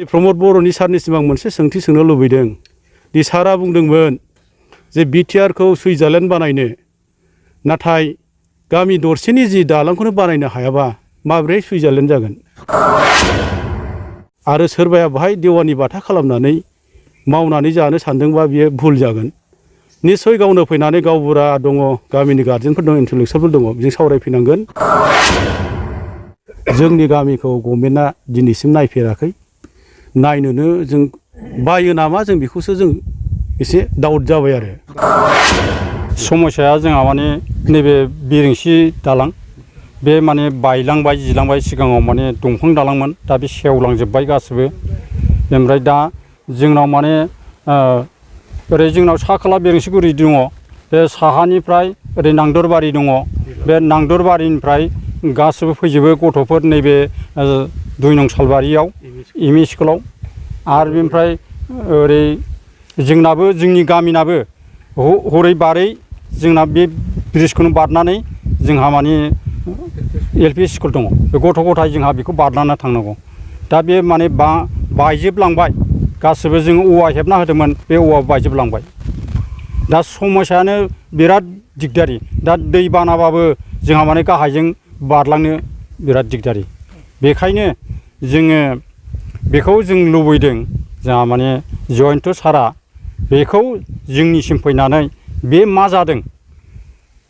प्रमद बर'नि सारनिसिम आं मोनसे सोंथि सोंनो लुबैदों दि सारा बुंदोंमोन जे बिटिआरखौ सुइजारलेण्ड बानायनो नाथाय गामि दरसेनि जि दालांखौनो बानायनो हायाबा माब्रै सुइजारलेण्ड जागोन आरो सोरबाया बाहाय देवानि बाथा खालामनानै मावनानै जानो सानदोंबा बियो भुल जागोन निश्चय गावनो फैनानै गावबुरा दङ गामिनि गार्जेनफोर दङ इन्टेलेक्सुवेलफोर दङ बिजों सावरायफैनांगोन जोंनि गामिखौ गभर्नमेन्टआ दिनैसिम नायफेराखै नायनोनो जों बायो नामा जों बेखौसो जों एसे डाउट जाबाय आरो समस्याया जोंहा माने नैबे बिरेंसि दालां बे माने बायलांबाय जिलांबाय सिगाङाव माने दंफां दालांमोन दा बे सेवलांजोब्बाय गासिबो ओमफ्राय दा जोंनाव माने ओरै जोंनाव सा खोला बिरेंसिगुरि दङ बे साहानिफ्राय ओरै नांदरबारि दङ बे नांदरबारिनिफ्राय गासिबो फैजोबो गथ'फोर नैबे 2 नं सालबारियाव एमइ स्कुलाव आरो बेनिफ्राय ओरै जोंनाबो जोंनि गामिनाबो हरै बारै जोंना बे ब्रिजखौनो बारनानै जोंहा माने एलपि स्कुल दङ बे गथ' गथाय जोंहा बेखौ बारनानै थांनांगौ दा बे माने बायजोबलांबाय गासिबो जों औवा हेबना होदोंमोन बे औवा बायजोबलांबाय दा समस्यायानो बिराद दिगदारि दा दै बानाबाबो जोंहा माने गाहायजों बारलांनो बिराद दिगदारि बेखायनो जोङो बेखौ जों लुबैदों जोंहा माने जयन्त सारा बेखौ जोंनिसिम फैनानै बे मा जादों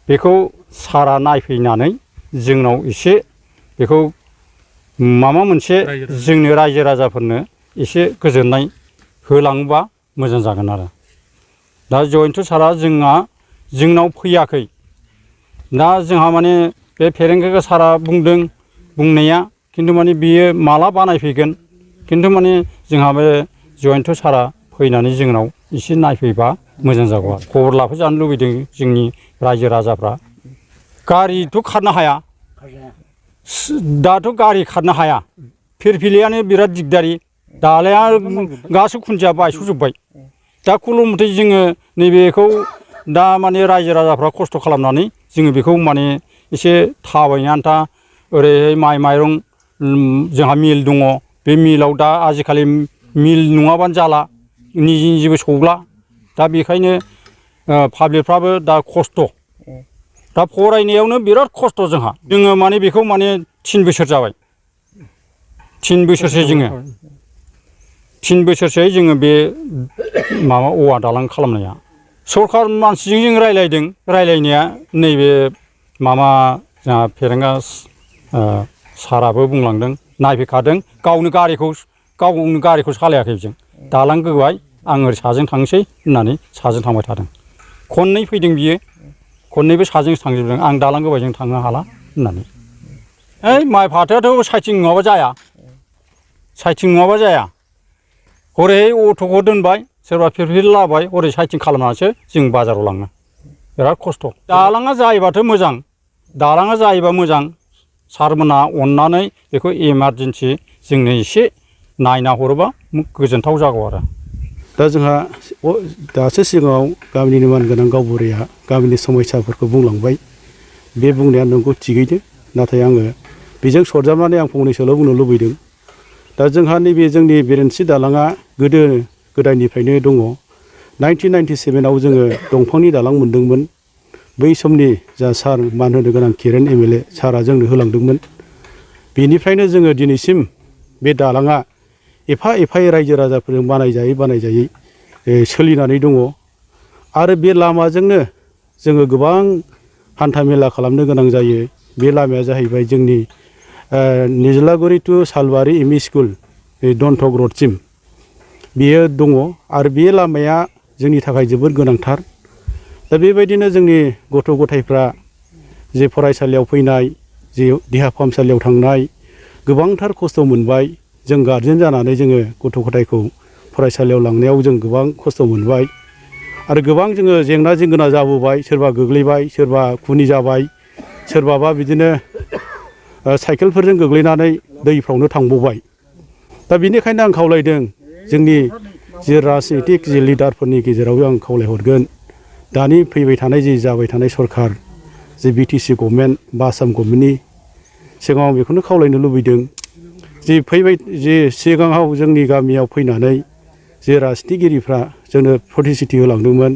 बेखौ सारा नायफैनानै जोंनाव एसे बेखौ माबा मोनसे जोंनो रायजो राजाफोरनो एसे गोजोननाय होलाङोबा मोजां जागोन आरो दा जयन्त सारा जोंनाव फैयाखै दा जोंहा माने बे फेरेंगा सारा बुंदों बुंनाया खिन्थु माने बियो माला बानायफैगोन खिन्थु माने जोंहा बे जयन्त सारा फैनानै जोंनाव एसे नायफैबा मोजां जागौ आरो खबर लाफैजानो लुबैदों जोंनि रायजो राजाफ्रा गारिथ' खारनो हाया दाथ' गारि खारनो हाया फिरफिलियानो बिराद दिगदारि दालाया गासै खुन्थिया बायस'जोब्बाय दा खुनुमथे जोङो नैबेखौ दा माने रायजो राजाफ्रा खस्थ' खालामनानै जोङो बेखौ माने एसे थाबायनो आन्था ओरैहाय माइरं जोंहा मिल दङ बे मिलाव दा आजिखालि मिल नङाबानो जाला निजेबो सौला दा बेखायनो पाब्लिकफ्राबो दा खस्थ' दा फरायनायावनो बिराद खस्थ' जोङो माने बेखौ माने 3 बोसोर जाबाय 3 बोसोरसो जोङो 3 बोसोरसो जोङो बे माबा औवा दालां खालामनाया सरखार मानसिजों जों रायलायदों रायलायनाया नैबे माबा जोंहा फेरेंगा साराबो बुंलांदों नायफैखादों गावनो गारिखौ सालायाखै जों दालां गोबाय आं ओरै साजों थांसै होननानै साजों थांबाय थादों खननै फैदों बियो खननैबो साजोंसो थांजोबदों आं दालां गोबायजों थांनो हाला होननानै माइ फाथोआथ' साइथिं नङाबा जाया हरै अट'खौ दोनबाय सोरबा फिरफिलि लाबाय हरै साइथिं खालामनानैसो जों बाजाराव लाङो बिराद खस्थ' दालाङा जायोबाथ' मोजां दालाङा जायोबा मोजां सारमोनहा अननानै बेखौ इमारजेन्सि जोंनो एसे नायना हरोबा गोजोनथाव जागौ आरो दा जोंहा दासो सिगाङाव गामिनि मानगोनां गावबुराया गामिनि समस्याफोरखौ बुंलांबाय बे बुंनाया नंगौ थिगैनो नाथाय आङो बेजों सरजाबनानै आं फंनैसोल' बुंनो लुबैदों दा जोंहा नैबे जोंनि बिरेंसि दालाङा गोदो गोदायनिफ्रायनो दङ 1997आव जोङो दंफांनि दालां मोनदोंमोन बै समनि जा सार मान होनो गोनां केरेन MLA सारा जोंनो होलांदोंमोन बेनिफ्रायनो जोङो दिनैसिम बे दालाङा एफा एफायै रायजो राजाफोरजों बानायजायै सोलिनानै दङ आरो बे लामाजोंनो जोङो गोबां हान्था मेला खालामनो गोनां जायो बे लामाया जाहैबाय जोंनि निजलागुरि टु सालबारि एमइ स्कुल दन्थक रडसिम बेयो दङ आरो बे लामाया जोंनि थाखाय जोबोद गोनांथार दा बेबायदिनो जोंनि गथ' गथायफ्रा जे फरायसालियाव फैनाय जे देहा फाहामसालियाव थांनाय गोबांथार खस्थ' मोनबाय जों गारजेन जानानै जोङो गथ' गथायखौ फरायसालियाव लांनायाव जों गोबां खस्थ' मोनबाय आरो गोबां जोङो जेंना जेंगोना जाबोबाय सोरबा गोग्लैबाय सोरबा खुनि जाबाय सोरबाबा बिदिनो साइकेलफोरजों गोग्लैनानै दैफ्रावनो थांबावबाय दा बेनिखायनो आं खावलायदों जोंनि जे राजनितिक जे लिडारफोरनि गेजेरावबो आं खावलायहरगोन दानि फैबाय थानाय जे जाबाय थानाय सरखार जे BTC गभर्नमेन्ट बा आसाम गभर्नमेन्टनि सिगाङाव बेखौनो खावलायनो लुबैदों जि फैबाय जे सिगाङाव जोंनि गामियाव फैनानै जे राजनिगिरिफ्रा जोंनो प्रतिश्रुति होलांदोंमोन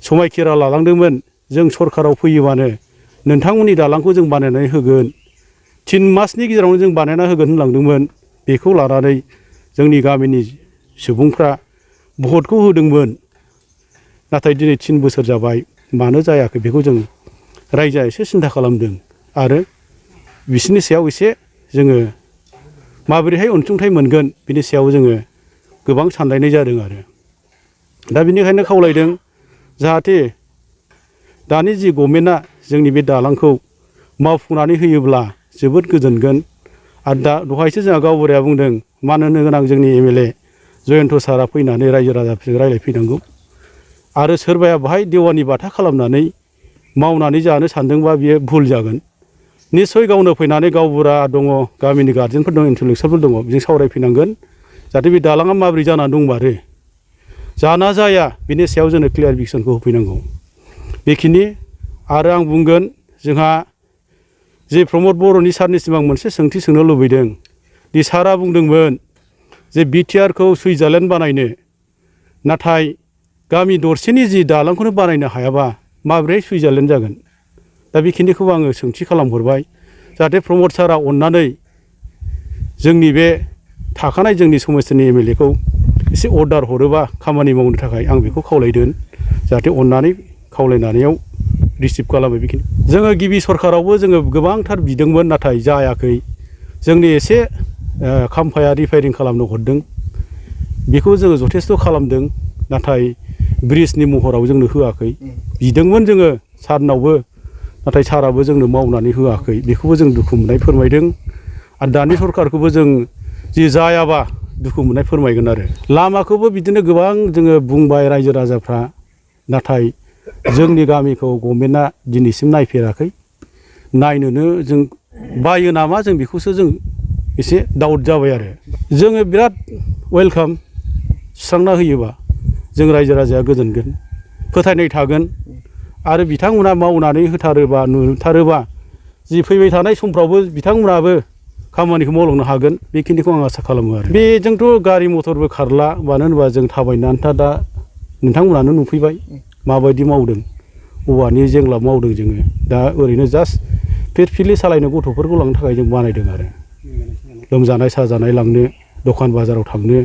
समायखिरा लालांदोंमोन जों सरकाराव फैयोबानो नोंथांमोननि दालांखौ जों बानायनानै होगोन 3 मासनि गेजेरावनो जों बानायना होगोन होनलांदोंमोन बेखौ लानानै जोंनि गामिनि सुबुंफ्रा भटखौ होदोंमोन नाथाय दिनै 3 बोसोर जाबाय मानो जायाखै बेखौ जों रायजोआ एसे सिन्था खालामदों आरो बिसोरनि सायाव एसे जोङो माबोरैहाय अनसुंथाइ मोनगोन बिनि सायाव जोङो गोबां सानलायनाय जादों आरो दा बेनिखायनो खावलायदों जाहाथे दानि जि गभर्नमेन्टआ जोंनि बे दालांखौ मावफुंनानै होयोब्ला जोबोद गोजोनगोन आरो दा दहायसो जोंहा गावबुराया बुंदों मान होनो गोनां जोंनि MLA जयन्त सारा फैनानै रायजो राजाफोरजों रायज्लायफैनांगौ आरो सोरबाया बाहाय देवानि बाथा खालामनानै मावनानै जानो सानदोंबा बियो भुल जागोन निस्सय गावनो फैनानै गावबुरा दङ गामिनि गार्जेनफोर दङ इन्टेलेक्सुवेलफोर दङ बिजों सावरायफैनांगोन जाहाथे बे दालाङा माबोरै जानानै दंमारो जाना जाया बिनि सायाव जोंनो क्लियारिफिकेसनखौ होफैनांगौ बेखिनि आरो आं बुंगोन जोंहा जे प्रमद बर'नि सारनिसिम आं मोनसे सोंथि सोंनो लुबैदों दि सारा बुंदोंमोन जे BTRखौ सुइजारलेण्ड बानायनो नाथाय गामि दरसेनि जि दालांखौनो बानायनो हायाबा माबोरै सुइजारलेण्ड जागोन दा बेखिनिखौ आङो सोंथि खालामहरबाय जाहाथे प्रमद सारा अननानै जोंनि बे थाखानाय जोंनि समस्थिनि MLAखौ एसे अर्डार हरोबा खामानि मावनो थाखाय आं बेखौ खावलायदों जाहाथे अननानै खावलायनायाव रिसिभ खालामो बेखिनि जोङो गिबि सरकारावबो जोङो गोबांथार बिदोंमोन नाथाय जायाखै जोंनि एसे खाम्फाया रिपेयारिं खालामनो हरदों बेखौ जोङो जथेस्थ' खालामदों नाथाय ब्रिजनि महराव जोंनो होआखै बिदोंमोन जोङो सारनावबो नाथाय साराबो जोंनो मावनानै होआखै बेखौबो जों दुखु मोननाय फोरमायदों आरो दानि सरकारखौबो जों जि जायाबा दुखु मोननाय फोरमायगोन आरो लामाखौबो बिदिनो गोबां जोङो बुंबाय रायजो राजाफ्रा नाथाय जोंनि गामिखौ गभर्नमेन्टआ दिनैसिम नायफेराखै नायनोनो जों बायो नामा जों बेखौसो जों एसे डाउट जाबाय आरो जोङो बिराद वेलकाम सुस्रांना होयोबा जों रायजो राजाया गोजोनगोन फोथायनाय थागोन आरो बिथांमोना मावनानै होथारोबा नुथारोबा जि फैबाय थानाय समफ्रावबो बिथांमोनाबो खामानिखौ मावलांनो हागोन बेखिनिखौ आं आसा खालामो आरो बेजोंथ' गारि मथरबो खारला मानो होनोबा जों थाबायनानै दा नोंथांमोनानो नुफैबाय माबायदि मावदों औवानि जेंलाब मावदों जोङो दा ओरैनो जास्ट फिरफिलि सालायनो गथ'फोरखौ लांनो थाखाय जों बानायदों आरो लोमजानाय साजानाय लांनो दखान बाजाराव थांनो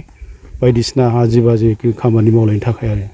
बायदिसिना हाजि बाजि खामानि मावलायनो थाखाय आरो